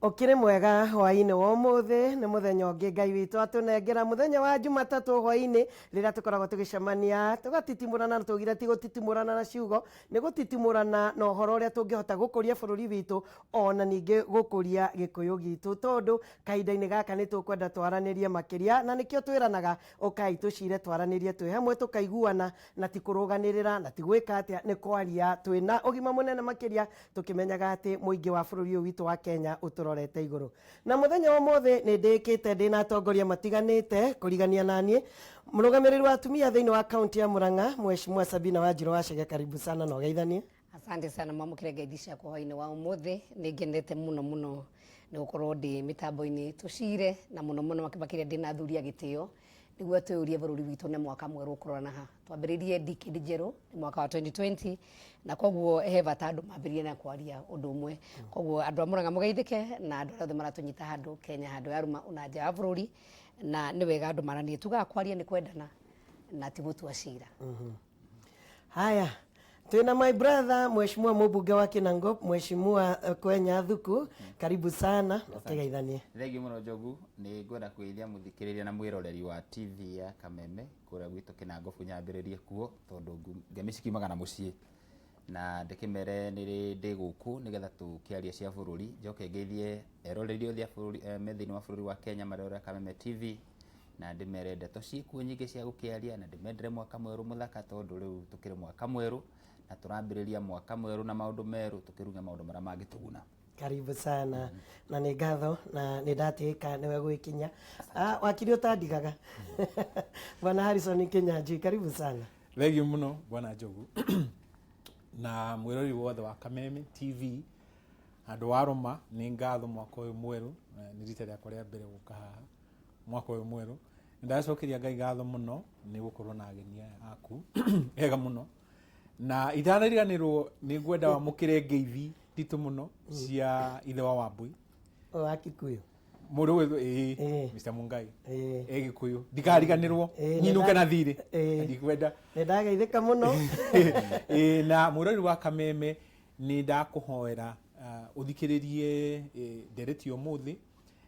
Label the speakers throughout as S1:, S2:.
S1: Ũkĩrĩ mwega hwainĩ wa ũmũthĩ. Nĩ mũthenya ũngĩ Ngai witũ atũnengera, mũthenya wa Jumatatũ hwainĩ, rĩrĩa tũkoragwo tũgĩcemania tũgatitimũrana, na tũgire ti gũtitimũrana na ciugo, nĩ gũtitimũrana na ũhoro ũrĩa tũngĩhota gũkũria bũrũri witũ, ona ningĩ gũkũria Gĩkũyũ gitũ, tondũ kahinda-inĩ gaka nĩ tũkwenda twaranĩrie makĩria, na nĩkĩo twĩranaga ũkai tũcire twaranĩrie twĩ hamwe, tũkaiguana, na ti kũrũganĩrĩra na ti gwĩka atĩa, nĩ kwaria twĩna ũgima mũnene makĩria, tũkĩmenyaga atĩ mũingĩ wa bũrũri ũyũ witũ wa Kenya ũtũrorete igũrũ. Na mũthenya wa ũmũthĩ nĩ ndĩkĩte ndĩna atongoria matiganĩte kũrigania naniĩ, mũrũgamĩrĩri wa atumia thĩinĩ wa kaunti ya Murang'a, Mheshimiwa Sabina Wanjiru Wachege, karibu sana na ũgeithanie.
S2: Asante sana, mwamũkĩre ngeithi ciakwa hwainĩ wa ũmũthĩ. Nĩ ngenete mũno mũno nĩ gũkorwo ndĩ mĩtambo-inĩ tũcire, na mũno mũno makĩria ndĩna athuri a gĩtĩo, nĩguo twĩyũrie bũrũri witũ nĩ mwaka mwerũ ũkũrora ha twambĩrĩrie decade njerũ, nĩ mwaka wa 2020, na koguo he bata andũ mambĩrĩrie na kwaria ũndũ ũmwe. Koguo andũ a Murang'a mũgeithĩke, na andũ arĩa othe maratũnyita handũ Kenya, handũ ya ruma ona nja ya bũrũri, na nĩ wega andũ maranie. Tugaga kwaria nĩ kwendana na ti gũtua cira.
S1: Haya, twina my brother Mheshimiwa mũmbunge wa Kinangop, Mheshimiwa Kwenya Thuku, karibu sana, ũkĩgeithanie.
S3: Thengiũ mũno Njogu, nĩ ngwenda kũgeithia mũthikĩrĩria na mwĩroreri wa TV ya Kameme kũrĩa gwitũ Kinangobu, nyambĩrĩrie kuo tondũ ngemi cikiumaga na mũciĩ, na ndĩkĩmere nĩ ndĩ gũkũ nĩgetha tũkĩarie cia bũrũri. Njoke ngeithie eroreri othe a bũrũri me thĩinĩ wa bũrũri wa Kenya marerorera Kameme TV, na ndĩmere ndeto ciĩkuo nyingĩ cia gũkĩaria, na ndĩmendere mwaka mwerũ mũthaka, tondũ rĩu tũkĩrĩ mwaka mwerũ na tũrambĩrĩria mwaka mwerũ na maũndũ merũ, tũkĩruge maũndũ marĩa mangĩtũguna.
S1: Karibu sana, na nĩ ngatho na nĩ ndatĩka nĩwe gwĩkinya. Wakiri ũtandigaga, Bwana Harrison Kinyanjui, karibu sana.
S4: Thengiũ mũno Bwana Njogu na mwĩrori wothe wa Kameme TV handũ wa Roma. Nĩ ngatho mwaka ũyũ mwerũ. Nĩ rita rĩakwa rĩa mbere gũka haha mwaka ũyũ mwerũ. Nĩ ndacokeria Ngai ngatho mũno nĩ gũkorwo na ageni aya aku ega mũno, na itanariganĩrwo nĩ ngwenda wamũkĩre ngeithi nditũ mũno cia ithe wa Wambui
S1: wa Kikuyu.
S4: Mũndũ ũyũ ĩĩ. Mr Mungai. E Gĩkũyũ, ndikariganĩrwo nyinũke na thirĩ. Ndikwenda.
S1: Nĩ ndageithĩka mũno.
S4: Ĩĩ, na mwĩrori wa Kameme, nĩ ndakũhoera ũthikĩrĩrie ndereti ũmũthĩ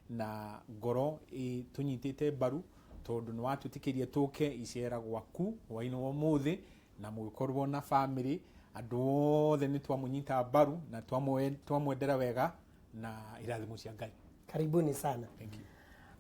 S4: na ngoro tũnyitĩte mbaru, tondũ nĩ watwĩtĩkĩria tũke icera gwaku hwainĩ wa ũmũthĩ na mũgĩkorwo na famĩlĩ. Andũ othe nĩ twamũnyita mbaru na twamwendera wega na irathimo cia Ngai.
S1: Karibuni sana.
S4: Thank you.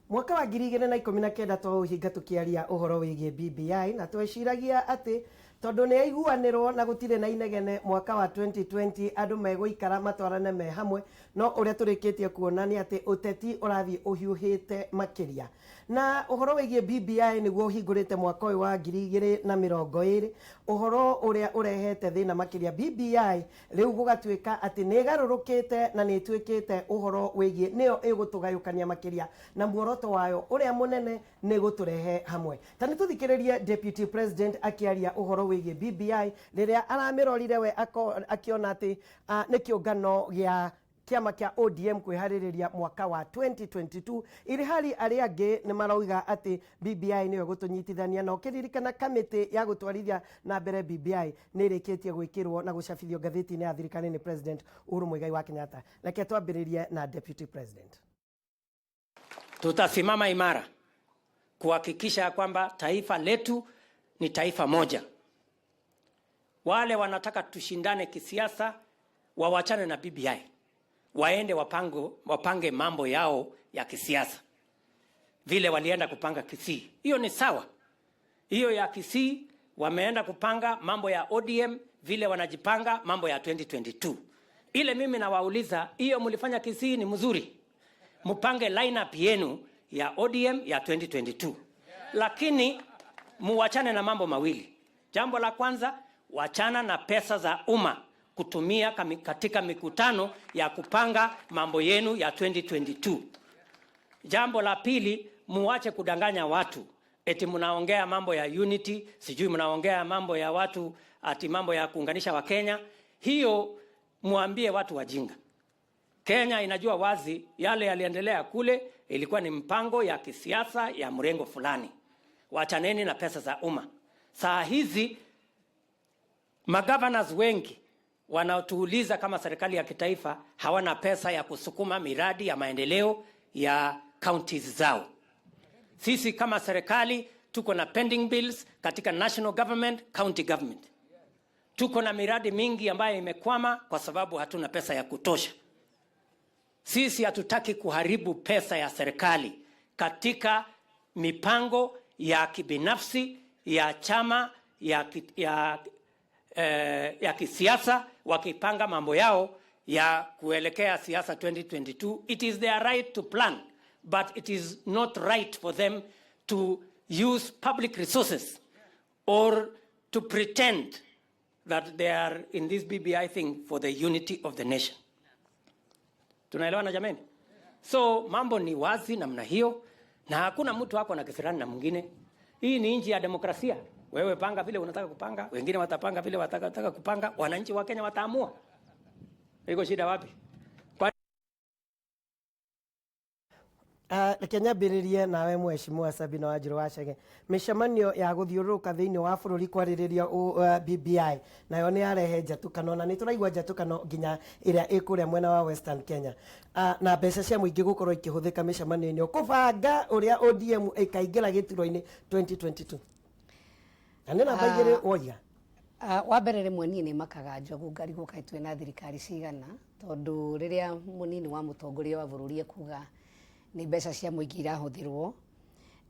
S1: Mwaka wa 2019 twaũhinga tũkĩaria ũhoro wĩgiĩ BBI, na tweciragia atĩ tondũ nĩ aiguanĩrwo na gũtirĩ na inegene, mwaka wa 2020 andũ megũikara matwarane me hamwe, no ũrĩa tũrĩkĩtie kuona nĩ atĩ ũteti ũrathiĩ ũhiũhĩte makĩria, na ũhoro wĩgiĩ BBI nĩguo ũhingũrĩte mwaka ũyũ wa 2020, ũhoro ũrĩa ũrehete thĩna makĩria. BBI rĩu gũgatuĩka atĩ nĩ ĩgarũrũkĩte na nĩ ĩtuĩkĩte ũhoro wĩgiĩ nĩyo ĩgũtũgayũkania makĩria, na muoroto wayo ũrĩa mũnene nĩ gũtũrehe hamwe. Ta nĩ tũthikĩrĩrie Deputy President akĩaria ũhoro wĩgiĩ BBI rĩrĩa aramĩrorire we akĩona atĩ nĩ kĩũngano gĩa kĩama kĩa ODM kwĩharĩrĩria mwaka wa 2022, irĩ hari arĩa angĩ nĩ marauga atĩ BBI nĩyo ĩgũtũnyitithania, na ũkĩririkana kamĩtĩ ya gũtwarithia na mbere BBI nĩ ĩrĩkĩtie gwĩkĩrwo na gũcabithio ngathĩti-inĩ ya thirikari nĩ President Uhuru Muigai wa Kenyatta. Reke twambĩrĩrie na Deputy President.
S5: Tutasimama imara kuhakikisha kwamba taifa letu ni taifa moja. Wale wanataka tushindane kisiasa wawachane na BBI, waende wapange mambo yao ya kisiasa vile walienda kupanga Kisii. Hiyo ni sawa. Hiyo ya Kisii wameenda kupanga mambo ya ODM vile wanajipanga mambo ya 2022. Ile mimi nawauliza, hiyo mlifanya Kisii ni mzuri, mpange lineup yenu ya ODM ya 2022, lakini muwachane na mambo mawili. Jambo la kwanza, wachana na pesa za umma kutumia katika mikutano ya kupanga mambo yenu ya 2022. Jambo la pili, muache kudanganya watu eti mnaongea mambo ya unity, sijui mnaongea mambo ya watu ati mambo ya kuunganisha Wakenya. Hiyo muambie watu wajinga. Kenya inajua wazi yale yaliendelea kule ilikuwa ni mpango ya kisiasa ya mrengo fulani. Wachaneni na pesa za umma. Saa hizi magovernors wengi Wanaotuuliza kama serikali ya kitaifa hawana pesa ya kusukuma miradi ya maendeleo ya counties zao. Sisi kama serikali tuko na pending bills katika national government, county government. Tuko na miradi mingi ambayo imekwama kwa sababu hatuna pesa ya kutosha. Sisi hatutaki kuharibu pesa ya serikali katika mipango ya kibinafsi ya chama ya kisiasa, wakipanga mambo yao ya kuelekea siasa 2022. It is their right to plan, but it is not right for them to use public resources or to pretend that they are in this BBI thing for the unity of the nation. Tunaelewana, jameni? So mambo ni wazi namna hiyo, na hakuna mtu ako na kisirani na mwingine. Hii ni nchi ya demokrasia. Wewe panga vile unataka kupanga, wengine watapanga vile watataka kupanga, wananchi wa Kenya wataamua. Iko shida wapi? Kwa
S1: Reke nyambĩrĩrie nawe, Mheshimiwa Sabina Wanjirũ wa Chege. Mĩcemanio ya gũthiũrũrũka thĩinĩ wa bũrũri kwarĩrĩria BBI nayo nĩ yarehe njatũkano, na nĩ tũraigua njatũkano nginya ĩrĩa ĩ kũrĩa mwena wa Western Kenya, na mbeca cia mũingĩ gũkorwo ikĩhũthĩka mĩcemanio-inĩ kũbanga ũrĩa ODM ĩkaingĩra gĩturwa-inĩ 2022, na nĩ namba 2 woiga.
S2: Wa mbere, rĩmwe niĩ nĩ makaga, Njogu, ngarigwo kaĩ twĩ na thirikari cigana, tondũ rĩrĩa mũnini wa mũtongoria wa bũrũri ekuga nĩ mbeca cia mũingĩ irahũthĩrwo,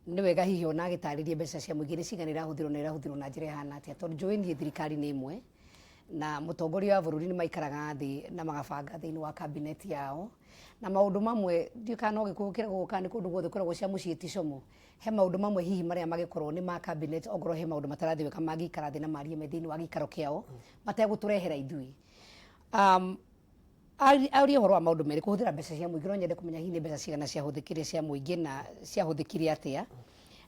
S2: nĩ wega hihi ona agĩtarĩrie mbeca cia mũingĩ nĩ cigana irahũthĩrwo na irahũthĩrwo na njĩra ĩhana atĩa, tondũ njũĩ niĩ thirikari nĩ ĩmwe na mũtongoria wa bũrũri nĩ maikaraga thĩ na magabanga thĩinĩ wa cabinet yao na maũndũ mamwe. Ndiũĩ kana no Gĩkũyũ kĩragwo kana nĩ kũndũ guothe kwĩragwo cia mũciĩ ti como. He maũndũ mamwe hihi marĩa magĩkorwo nĩ ma cabinet, ongorwo he maũndũ matarathiĩ wega, mangĩikara thĩ na marie me thĩinĩ wa gĩikaro kĩao mategũtũrehera ithuĩ. Arie ũhoro wa maũndũ merĩ, kũhũthĩra mbeca cia mũingĩ. No nyende kũmenya hihi nĩ mbeca cigana ciahũthĩkire cia mũingĩ na ciahũthĩkire atĩa,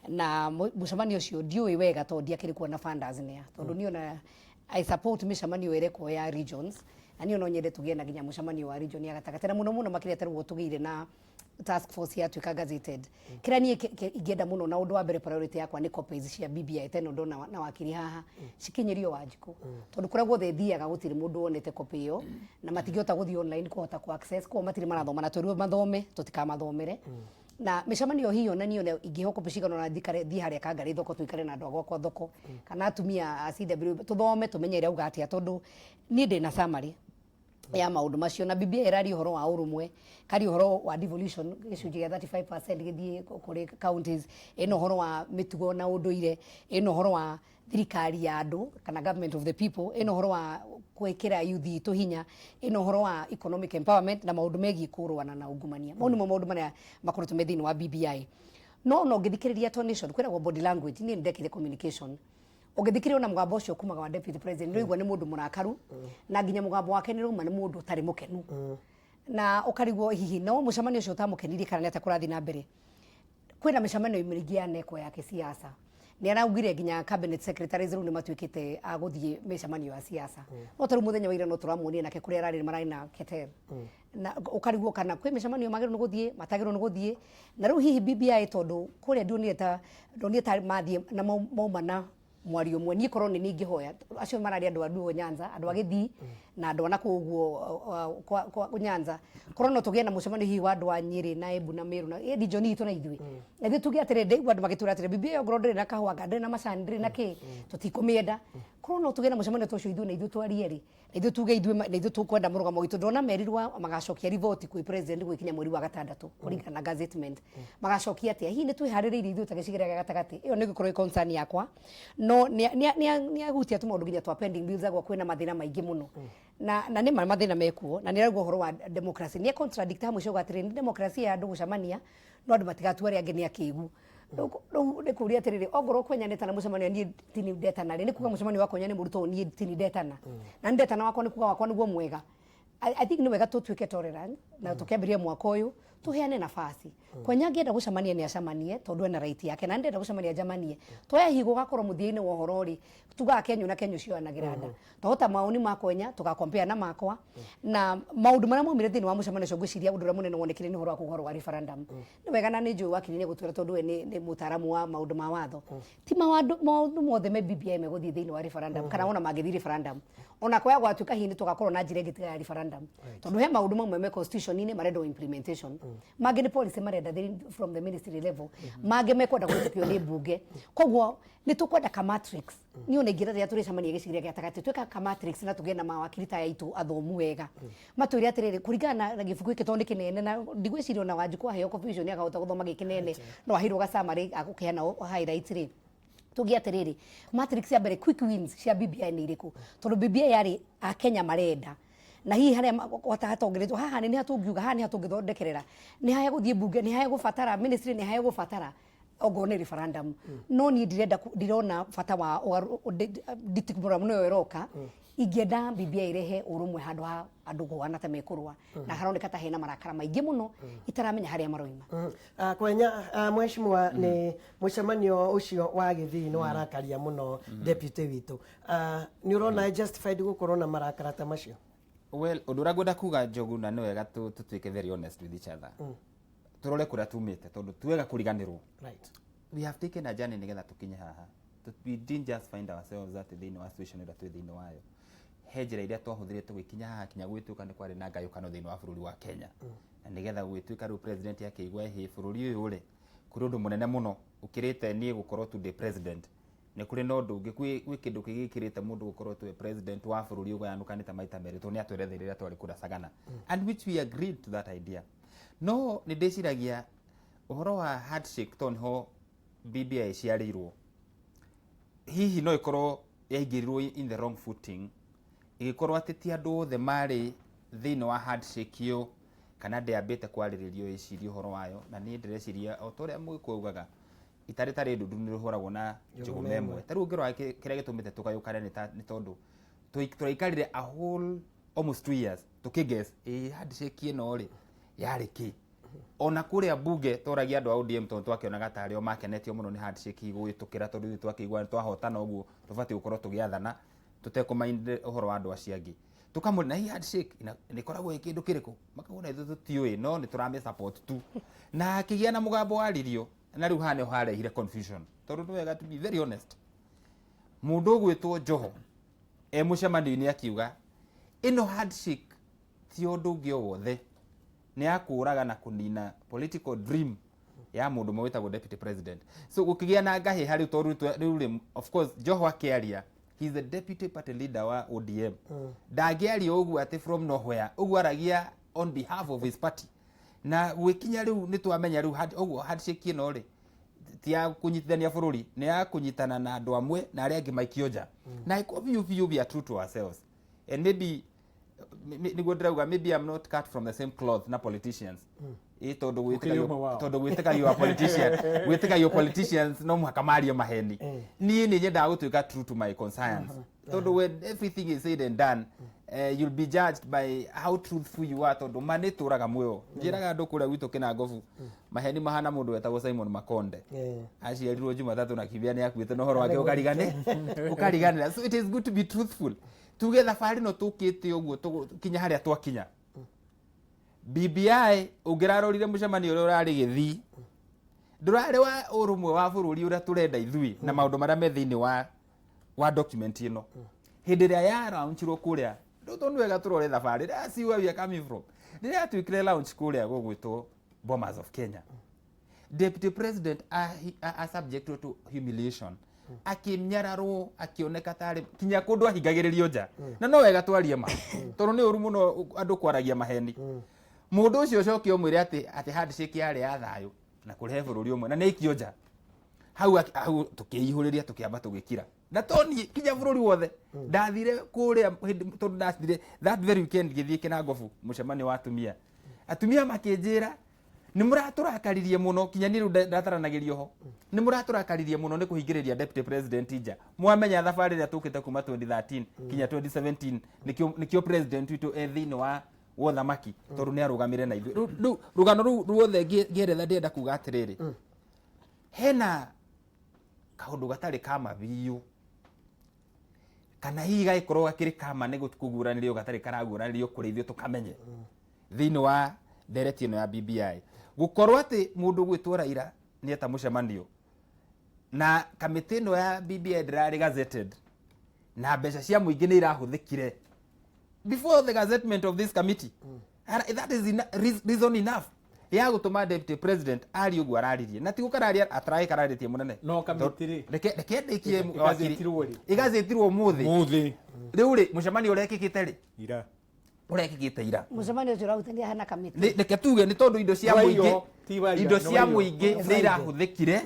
S2: na mũcemanio ũcio ndiũĩ wega tondũ ndiakĩrĩ kuona funders nĩa, tondũ niĩ ona I support mĩcemanio ĩrekwo ya regions, na niĩ no nyende tũgĩe na nginya mũcemanio wa region ya gatagatĩ, na mũno mũno makĩria ta rĩu tũgĩire na task force yatuĩka gazetted. Kĩrĩa niĩ ingĩenda mũno, na ũndũ wa mbere, priority yakwa nĩ copies cia BBI teno ndona na wakiri haha cikinyĩrio Wanjikũ, tondũ kũrĩa guothe thiaga gũtirĩ mũndũ wonete copy ĩyo, na matingĩhota gũthiĩ online kũhota ku access, koguo matirĩ marathoma, na twerirwo mathome tũtikamathomere. Na mĩcemanio hiyo, na niĩ ona ingĩheo copy cigana ona njikare thiĩ harĩa Kangarĩ thoko, tũikare na andũ a gwakwa thoko kana atumia a CW, tũthome tũmenye ĩrauga atĩa, tondũ niĩ ndĩna summary ya maũndũ macio. Na BBI ĩraria ũhoro wa ũrũmwe, karia ũhoro wa devolution, gĩcunjĩ gĩa 35% gĩthiĩ kũrĩ counties, ĩna ũhoro wa mĩtugo na ũndũire, ĩna ũhoro wa thirikari ya andũ kana government of the people, ĩna ũhoro wa gwĩkĩra youth itũ hinya, ĩna ũhoro wa economic empowerment na maũndũ megiĩ kũrũana na ungumania. Mau nĩmo maũndũ marĩa makoretwo me thĩinĩ wa BBI. No ũngĩthikĩrĩria tonation, kwĩragwo body language, niĩ nĩndekire communication, ũngĩthikĩrĩria ona mũgambo ũcio kumaga wa deputy president, nĩ ũraigua nĩ mũndũ mũrakaru, na nginya mũgambo wake nĩ ũrauma nĩ mũndũ ũtarĩ mũkenu, na ũkarigwo hihi no mũcemanio ũcio ũtamũkenirie kana nĩ atĩa kũrathiĩ na mbere. Kwĩna mĩcemanio mĩingĩ yanekwo ya kĩsiasa. Nĩ araugire nginya cabinet secretaries rĩu nĩ matuĩkĩte a gũthiĩ mĩcemanio ya siasa, no ta rĩu mũthenya wa ira no tũramuonire nake kũrĩa ararĩ mararĩ na Keter, na ũkarigwo kana kwĩ mĩcemanio magĩrĩirwo nĩ gũthiĩ, matagĩrĩirwo nĩ gũthiĩ. Na rĩu hihi BBI, tondũ kũrĩa ndionire ta mathiĩ na mauma na mwario ũmwe. Niĩ korwo nĩ niĩ ingĩhoya acio mararĩ andũ a Luo Nyanza, andũ a Gĩthii na andũ a nakũu ũguo kwa Nyanza, korwo no tũgĩe na mũcemanio hihi wa andũ a Nyĩrĩ na Embu na Meru na region itũ, na ithuĩ tuge atĩrĩ, ndaigua andũ magĩtwĩra atĩrĩ, BBI ongorwo ndĩrĩ na kahũa, ndĩrĩ na macani, ndĩrĩ na kĩ, tũtikũmĩenda. Korwo no tũgĩe na mũcemanio ta ũcio, ithuĩ na ithuĩ twarie rĩ, na ithuĩ tuge ithuĩ na ithuĩ tũkwenda mũrũgamo witũ. Ndona merirwo magacokia riboti kwĩ president gwĩkinya mweri wa gatandatũ kũringana na gazettement. Magacokia atĩa? Hihi nĩ twĩharĩrĩirie ithuĩ ta gĩcigĩrĩra gĩa gatagatĩ? Ĩyo nĩ gũkorwo ĩ concern yakwa. No nĩ agutia tũmaũndũ nginya twa pending bills, agwa kwĩna mathĩna maingĩ mũno, na nĩ ma mathĩna mekuo, na nĩ arauga ũhoro wa democracy, nĩ contradict hamwe cio atĩrĩ nĩ democracy ya andũ gũcemania, no andũ matigatua arĩa angĩ nĩ akĩgu. Rĩu nĩ kũria atĩrĩrĩ, ongorwo kwenya ndetana mũcemanio, niĩ tini ndetana rĩ, nĩ kuga mũcemanio wa kwenya nĩ mũru tondũ niĩ tini ndetana, na nĩ ndetana wakwa nĩ kuga wakwa nĩguo mwega. I think nĩ wega tũtuĩke tolerant na tũkĩambĩrĩria mwaka ũyũ. Tuheane nafasi. Kwenya angĩenda gũcemania nĩ acemanie, tondũ ena right yake, na ndenda gũcemania njamanie. Twaya higo gakorwo mũthia-inĩ wa ũhoro rĩ, tugaga kenyũ na kenyũ cioyanagĩra nda. Twahota mawoni ma Kwenya tũgakompea na makwa, na maũndũ marĩa maumire thĩinĩ wa mũcemanio ũcio, ngwĩciria ũndũ ũrĩa mũnene wonekire nĩ ũhoro wa kuga ũhoro wa referendum. Nĩ wega na nĩ njũĩ wakiri nĩ egũtwĩra, tondũ we nĩ mũtaaramu wa maũndũ ma watho. Ti maũndũ mothe me BBI megũthiĩ thĩinĩ wa referendum, kana ona mangĩthiĩ referendum, ona kwaya gwatuĩka hihi nĩ tũgakorwo na njĩra ĩngĩ tiga ya referendum, tondũ he maũndũ mamwe me constitution-inĩ marendwo implementation, mangĩ nĩ policy marenda from the ministry level, mangĩ mekwenda kũhĩtũkio nĩ mbunge. Koguo nĩ tũkwenda ka matrix. Niĩ ona ingĩra rĩrĩa tũrĩcemania gĩcigĩrĩra gĩa gatagatĩ, twĩka ka matrix na tũgĩe na mawakiri ta aya aitũ athomu wega, matwĩre atĩrĩrĩ, kũringana na gĩbuku gĩkĩ, tondũ nĩ kĩnene na ndigwĩciria ona Wanjikũ aheo confusion nĩ akahota gũthoma gĩ kĩnene, no aheirwo ga summary agũkĩheana highlights rĩ. Tuge atĩrĩrĩ, matrix ya mbere, quick wins cia BBI nĩ irĩkũ? Tondũ BBI yarĩ Akenya marenda, na hihi harĩa hatongeretwo haha nĩ hatũngiuga, haha nĩ hatũngĩthondekerera, nĩ hahe gũthiĩ mbunge, nĩ hahe gũbatara ministry, nĩ hahe gũbatara ongorwo nĩ referendum. No niĩ ndirenda ndirona bata wa nditimũrano ĩyo ĩroka. Ingĩenda BBI ĩrehe ũrũmwe handũ ha andũ kũhana ta mekũrũa, na haroneka ta hena marakara maingĩ mũno itaramenya harĩa maroima.
S1: Kwenya, mheshimiwa, nĩ mũcemanio ũcio wa gĩthii nĩ warakaria mũno deputy witũ. Nĩ ũrona justified gũkorwo na marakara ta macio?
S3: Well, ũndũ ũrĩa ngwenda kuga, Njogu, na nĩ wega tũtuĩke very honest with each other, tũrore kũrĩa tumĩte, tondũ ti wega kũriganĩrwo. We have taken a journey nĩgetha tũkinye haha. We didn't just find ourselves atĩ thĩinĩ wa situation ĩrĩa twĩ thĩinĩ wayo. He njĩra iria twahũthĩrire tũgĩkinya haha, kinya gũgĩtuĩka nĩ kwarĩ na ngayũkano thĩinĩ wa bũrũri wa Kenya, na nĩgetha gũgĩtuĩka rĩu president akĩigua ĩhĩ bũrũri ũyũ rĩ, kũrĩ ũndũ mũnene mũno ũkĩrĩte niĩ gũkorwo tu ndĩ president. Nĩ kũrĩ na ũndũ ũngĩ, gwĩ kĩndũ kĩngĩ gĩkĩrĩte mũndũ gũkorwo tuwe president wa bũrũri ũgayanũkanĩte maita merĩ, tondũ nĩ atweretheire rĩrĩa twarĩ kũrĩa Sagana, and which we agreed to that idea. No nĩ ndĩciragia ũhoro wa handshake, tondũ nĩho BBI ĩciarĩirwo, hihi no ĩkorwo yaingĩrirwo in the wrong footing, ĩgĩkorwo atĩ ti andũ othe marĩ thĩinĩ wa handshake ĩyo, kana ndĩambĩte kwarĩrĩrio ĩcirie ũhoro wayo. Na niĩ ndĩreciria o ta ũrĩa Mũgĩkũyũ augaga, itarĩ tarĩ ndundu nĩ rĩhũragwo na njũgũma ĩmwe. Ta rĩu ũngĩrora kĩrĩa gĩtũmĩte tũgayũkane nĩ tondũ tũraikarire a whole almost 2 years tũkĩguess ĩ handshake ĩno rĩ yarĩ kĩ. Ona kũrĩa mbunge tworagia andũ a ODM, tondũ twakĩonaga tarĩ o makenetio mũno nĩ handshake gũgĩtũkĩra, tondũ ithuĩ twakĩigua twahotana ũguo tũbatiĩ gũkorwo tũgĩathana tũtekũmainde ũhoro wa andũ acio angĩ. Tũkamũria, na hii handshake nĩ ĩkoragwo ĩ kĩndũ kĩrĩkũ? Makauga ithuĩ tũtiũĩ, no nĩ tũramĩ support tu. Na akĩgĩa na mũgambo waririo, na rĩu haha nĩho harehire confusion, tondũ nĩ wega to be very honest, mũndũ ũgwĩtwo Joho e mũcemanio-inĩ akiuga ĩno handshake ti ũndũ ũngĩ o wothe, nĩ ya kũraga na kũnina political dream ya mũndũ ũmwe wĩtagwo deputy president. So gũkĩgĩa na ngahĩha rĩu, tondũ rĩu rĩ, of course Joho akĩaria, he is the deputy party leader wa ODM, ndangĩaria ũguo atĩ from nowhere, ũguo aragia on behalf of his party. Na gwĩkinya rĩu nĩ twamenya rĩu ũguo handshake ĩno rĩ ti ya kũnyitithania bũrũri, nĩ ya kũnyitana na andũ amwe na arĩa angĩ maikio nja. Na ĩkorwo biũ biũ we are true to ourselves, and maybe nĩguo ndĩrauga, maybe I'm not cut from the same cloth na politicians, ĩ tondũ
S4: Ũkĩrĩ ũmwe wao.
S3: Tondũ gwĩtĩkagio wa politician, gwĩtĩkagio politicians no mũhaka marie maheni. Niĩ nĩ nyendaga gũtuĩka true to my conscience, tondũ when everything is said and done, you'll be judged by how truthful you are, tondũ ma nĩ tũraga muoyo. Njĩraga andũ kũrĩa gwitũ Kĩnangobu, maheni mahana mũndũ wetagwo Simon Makonde, aciarirwo Jumatatũ na kiumia nĩ akuĩte, na ũhoro wake ũkarigane ũkariganĩra. So it is good to be truthful. Tuge thabarĩ ĩno tũkĩte ũguo kinya harĩa twakinya BBI, ũngĩrarorire mũcemanio ũrĩa ũrarĩ gĩthii, ndũrarĩ wa ũrũmwe wa bũrũri ũrĩa tũrenda ithuĩ na maũndũ marĩa me thĩinĩ wa document ĩno hĩndĩ ĩrĩa ya launchirwo kũrĩa. Rĩu tondũ nĩ wega tũrore thabarĩ. Let's see where we are coming from. Rĩrĩa yatuĩkire launch kũrĩa gũgwĩtwo Bomas of Kenya, deputy president a subject to humiliation, akĩnyararwo, akĩoneka tarĩ kinya kũndũ ahingagĩrĩrio nja. Na no wega twarie ma, tondũ nĩ ũru mũno andũ kwaragia maheni. Mũndũ ũcio ũcoke ũmwĩre atĩ handshake yarĩ ya thayũ na kũrehe bũrũri ũmwe, na nĩ aikio nja hau, hau tũkĩihũrĩria, tũkĩamba tũgĩkira. Na to niĩ, kinya bũrũri wothe. Ndathire kũrĩa tondũ ndathire that very weekend, ngĩthiĩ Kĩnangobu mũcemanio wa atumia. Atumia makĩnjĩra, nĩ mũratũrakaririe mũno, kinya niĩ rĩu ndataranagĩrio ho, nĩ mũratũrakaririe mũno nĩ kũhingĩrĩria deputy president nja. Mwamenya thabarĩ ĩrĩa tũkĩte kuma 2013 kinya 2017, nĩkĩo president witũ e thĩinĩ wa Wa ũthamaki tondũ nĩ arũgamire na ithuĩ. Rĩu rũgano rũu ruothe ngĩeretha ndĩrenda kuga atĩrĩrĩ, hena kaũndũ gatarĩ kama biũ, kana hihi gagĩkorwo gakĩrĩ kama nĩ kũguũranĩrio gatarĩ karaguũranĩrio kũrĩ ithuĩ tũkamenye thĩinĩ wa ndereti ĩno ya BBI, gũkorwo atĩ mũndũ ũgwĩtwo Raila nĩ eta mũcemanio na kamĩtĩ ĩno ya BBI ndĩrarĩ gazetted na mbeca cia mũingĩ nĩ irahũthĩkire before the gazettement of this committee. That is reason enough ya gũtũma deputy president arie ũguo araririe, na ti gũkararia ataragĩkararĩtie mũnene.
S4: No kamĩtĩ rĩ?
S3: Reke ndĩkie.
S4: Ĩgazetirwo rĩ?
S3: Ĩgazetirwo ũmũthĩ.
S4: Mũthĩ.
S3: Rĩu rĩ, mũcemanio ũrekĩkĩte rĩ?
S4: Ira.
S3: Ũrekĩkĩte ira.
S2: Mũcemanio ũcio ũrahutania hana kamĩtĩ?
S3: Reke tuge nĩ tondũ indo cia
S4: Waiyo,
S3: mũingĩ
S4: ti waiyo,
S3: indo
S4: nĩ
S3: cia
S4: waiyo.
S3: mũingĩ nĩ irahũthĩkire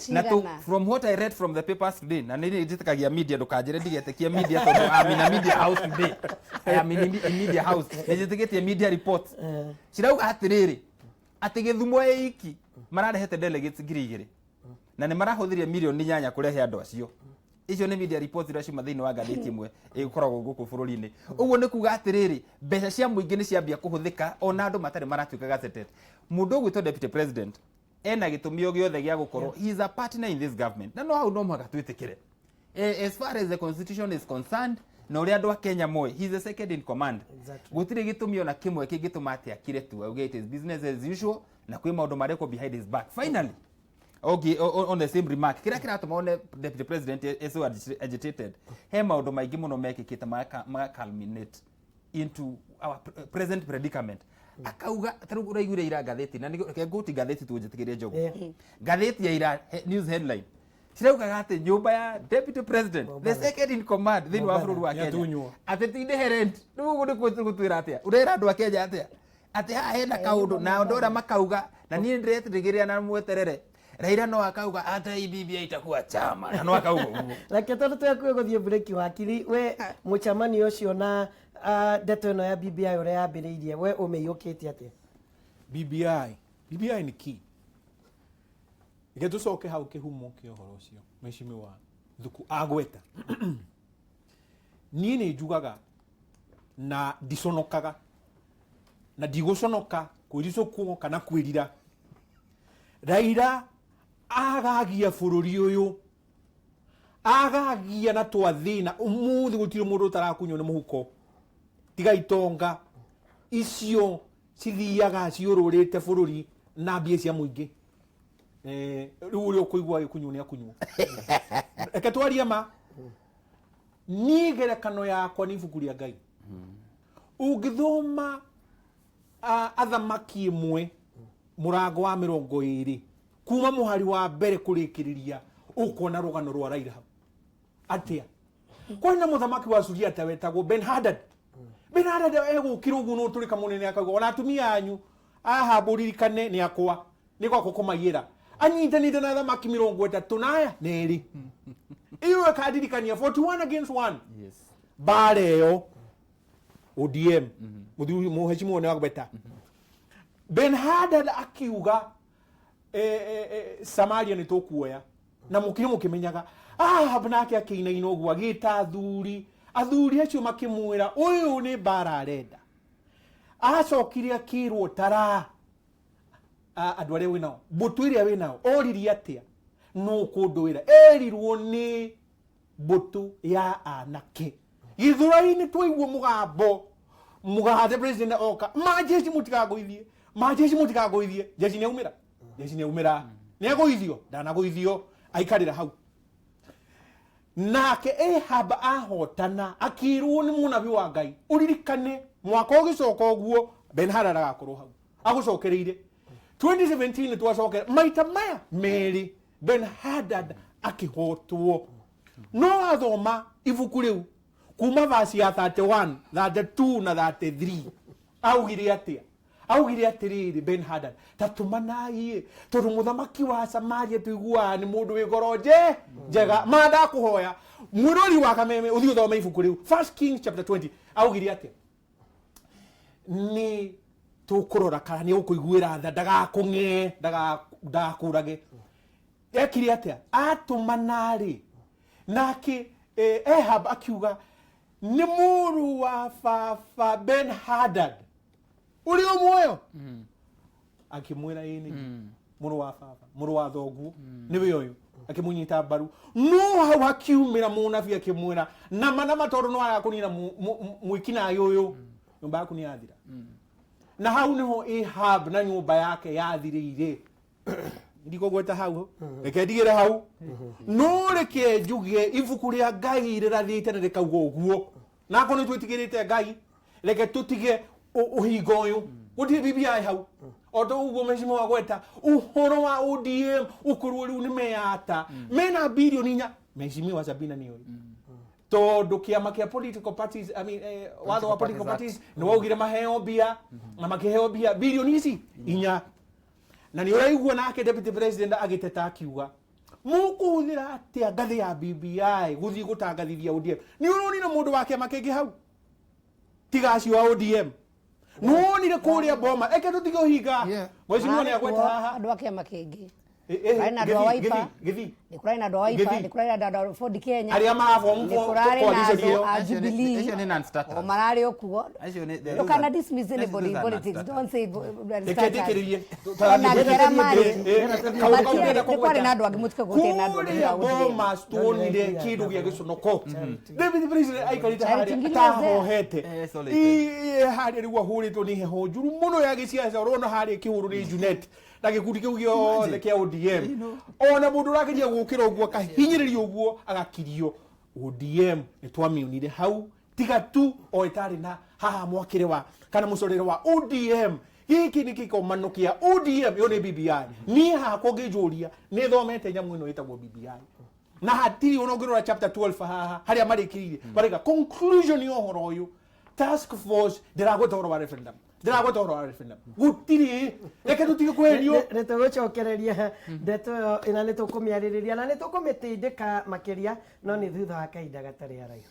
S3: na tu,
S2: Cigana?
S3: from what I read from the papers today, na nĩ njĩtĩkagia media, ndũkanjĩre ndigetĩkie media tondũ I'm in a media house today, I am in media house, nĩ njĩtĩkĩtie media reports cirauga atĩrĩrĩ, atĩ Gĩthumo ĩ iki mararehete delegates 2000 na nĩ marahũthĩrire mirioni 8 kũrehe andũ acio. Icio nĩ media reports iria ciuma thĩinĩ wa ngathĩti ĩmwe ĩkoragwo gũkũ bũrũri-inĩ. Ũguo nĩ kuga atĩrĩrĩ, mbeca cia mũingĩ nĩ ciambia kũhũthĩka ona andũ matarĩ maratuĩka gazetted. Mũndũ ũgwĩtwo deputy president ena gĩtũmi o gĩothe gĩa gũkorwo he is a partner in this government, na no hau no mũhaka twĩtĩkĩre. As far as the constitution is concerned na ũrĩa andũ a Kenya moĩ, he is the second in command. Gũtirĩ gĩtũmi ona kĩmwe kĩngĩtũma atĩ akire tu auge it is business as usual na kwĩ maũndũ marekwo behind his back. Finally, okay, on the same remark, kĩrĩa kĩratũma one deputy president is so agitated, he maũndũ maingĩ mũno mekĩkĩte maka culminate into our present predicament. Akauga tarĩu ũraiguire ira ngathĩti, na reke ngũti ngathĩti tu njĩtĩkĩrie Njogu. Ngathĩti ya ira, news headline ciraugaga atĩ nyũmba ya deputy president, the second in command thĩinĩ wa bũrũri wa Kenya,
S4: Nĩatunywo.
S3: atĩ ti ndĩhe rent. Rĩu ũguo nĩ gũtwĩra atĩa? Ũrera andũ a Kenya atĩa atĩ haha hena kaũndũ na andũ arĩa makauga? Na niĩ ndĩretigĩrĩra na mweterere Raila no akauga hata hii BBI itakuwa chama, na no akauga ũguo.
S1: Reke tondũ twĩ gũthiĩ break, wakiri, we mũcemanio ũcio na ndeto ĩno ya BBI ũrĩa yambĩrĩirie, we ũmĩiyũkĩtie atĩa?
S4: BBI, BBI nĩ key. Reke tũcoke hau kĩhumo kĩa ũhoro ũcio mheshimiwa Thuku agweta. Niĩ nĩ njugaga na ndiconokaga na ndigũconoka kwĩricũkwo kana kwĩrira. Raila agagia bũrũri ũyũ, agagia na twathĩna. Ũmũthĩ gũtirĩ mũndũ ũtarakunywo nĩ mũhuko tiga itonga icio cithiaga ciũrũrĩte bũrũri na mbia cia mũingĩ. Rĩu ũrĩa ũkũigua agĩkunywo nĩ akunywo. Reke twarie ma. Niĩ ngerekano yakwa nĩ ibuku rĩa Ngai. Ũngĩthoma Athamaki 1 mũrango wa 20 kuma mũhari wa mbere kũrĩkĩrĩria, ũkuona rũgano rwa Raila hau. Atĩa kwarĩ na mũthamaki wa Suriata wetagwo Ben Hadad. Ben Hadad egũkĩra ũguo no tũrĩka mũnene, akauga ona atumia anyu Ahabu ririkane nĩ akwa nĩ gwakwa kũmaiyĩra. Anyitanĩte na athamaki 32. Ĩyo ĩkandirikania 41 against 1. Mbara ĩyo ODM mũthuri mũheshimiwa nĩ wagweta Ben Hadad akiuga Samaria nĩ tũkuoya na mũkire mũkĩmenyaga. Ahab nake akĩinaina ũguo agĩta athuri. Athuri acio makĩmwĩra ũyũ nĩ mbara arenda. Acokire akĩrwo tara andũ arĩa wĩnao, mbũtũ ĩrĩa wĩnao. Oririe atĩa? Nũ kũndũĩra erirwo nĩ mbũtũ ya anake Gĩthũrai-inĩ. Twaigua mũgambo mũgathe president oka, majeshi mũtikangũithie, majeshi mũtikangũithie. Jeshi nĩ aumĩra, jeshi nĩ aumĩra, nĩ agũithio, ndanagũithio, aikarĩra hau. Nake Ahab ahotana akĩrwo nĩ mũnabi wa Ngai, ũririkane mwaka ũgĩcoka ũguo Ben Hadad agakorwo hau agũcokereire. 2017 twacokera maita maya merĩ Ben Hadad akĩhotwo. No athoma ibuku rĩu kuma vasi ya 31, 32 na 33, augire atĩa? Augire atĩrĩrĩ, Ben Hadad, ta tũmanai tondũ mũthamaki wa Samaria tũiguaga nĩ mũndũ wĩ ngoro njega. Ma ndakũhoya mwĩrori wa Kameme ũthiĩ ũthome ibuku rĩu, First Kings chapter 20. Augire atĩa? Nĩ tũkũrora kana nĩ ũkũiguĩra tha, ndagakũng'ee, ndagakũrage. Ekire atĩa? Atũmana-rĩ, nake Ahab akiuga nĩ mũrũ wa baba Ben Hadad. Ũrĩ o muoyo? Akĩmwĩra, ĩĩ nĩ mũrũ wa baba, mũrũ wa thoguo, nĩwe ũyũ. Akĩmũnyita mbaru, no hau hakiumĩra mũnabi akĩmwĩra, nama nama, tondũ no araga kũnina mwĩkinaĩ ũyũ, nyũmba yaku nĩ yathira. Na hau nĩho Ahab na nyũmba yake yathirĩire. Ndikũgweta hau, reke ndigĩre hau, no reke njuge ibuku rĩa Ngai rĩrathĩte na rĩkauga ũguo. Nako nĩ twĩtigĩrĩte Ngai, reke tũtige ũhinga ũyũ. Gũtirĩ BBI hau. O ta ũguo mheshimiwa gweta ũhoro wa ODM, ũkorwo rĩu nĩ meyata mena bilioni 4, mheshimiwa Sabina nĩ ũĩ tondũ kĩama kĩa political parties, I mean, watho wa political parties nĩ waugire maheo mbia, na makĩheo mbia bilioni ici 4. Na nĩ ũraigua nake deputy president agĩteta akiuga, mũkũhũthĩra atĩa ngathĩ ya BBI gũthiĩ gũtangathithia ODM? Nĩ ũronire mũndũ wa kĩama kĩngĩ hau tiga acio a ODM? Nĩwonire kũrĩa Boma? Eke tũtige ũhinga. Mheshimiwa nĩ agweta haha.
S2: Andũ a kĩama kĩngĩ. Kũrarĩ na andũ a Wiper.
S4: Gĩthi.
S2: Nĩ kũrarĩ na andũ a Wiper,
S4: Gĩthi.
S2: nĩ kũrarĩ na andũ a Ford Kenya.
S4: Arĩa marabomu
S2: Nĩ kũrarĩ na
S4: coalition
S2: andũ
S4: ĩyo.
S2: a
S3: Acio
S2: Jubilee.
S3: acio nĩ non-starters.
S2: O mararĩ o kuo.
S3: Acio nĩ-
S2: Ndũkana dismiss anybody in
S3: those are
S2: politics.
S3: non-starters.
S2: Don't say
S4: Reke ndĩkĩrĩrie.
S2: Ona kĩrĩa marĩ. Matiarĩ- nĩ kwarĩ na andũ angĩ, mũtige gũtĩ na andũ angĩ
S4: Kũrĩa
S2: a ODM.
S4: Bomas tuonire kĩndũ gĩa gĩconoko. David President aikarĩte
S2: Charity
S4: harĩa
S2: Ngilu was there.
S4: tahohete.
S3: Isolated.
S4: Harĩa rĩu ahũrĩtwo nĩ heho njuru mũno ya gĩciaca. Ũrona harĩa kĩhũrwo nĩ Junet na gĩkundi kĩu gĩothe kĩa ODM. Ona mũndũ ũrageria gũkĩra ũguo akahinyĩrĩrio ũguo agakirio. ODM nĩ twamĩonire hau, tiga tu o ĩtarĩ na haha mwakĩre wa kana mũcorere wa ODM. Gĩkĩ nĩ kĩgomano kĩa ODM, ĩyo nĩ BBI. Niĩ hakwa ũngĩnjũria, nĩ thomete nyamũ ĩno ĩtagwo BBI, na hatirĩ ona ũngĩrora chapter 12 haha harĩa marĩkĩrĩire mareka conclusion ya ũhoro ũyũ. Task force ndĩragweta ũhoro wa referendum, ndĩragweta ũhoro wa referendum gũtirĩ. Reke tũtige kũhenio.
S1: Nĩ tũgũcokereria ndeto ĩyo na nĩ tũkũmĩarĩrĩria na nĩ tũkũmĩtindĩka makĩria, no nĩ thutha wa kahinda gatarĩ haraihu.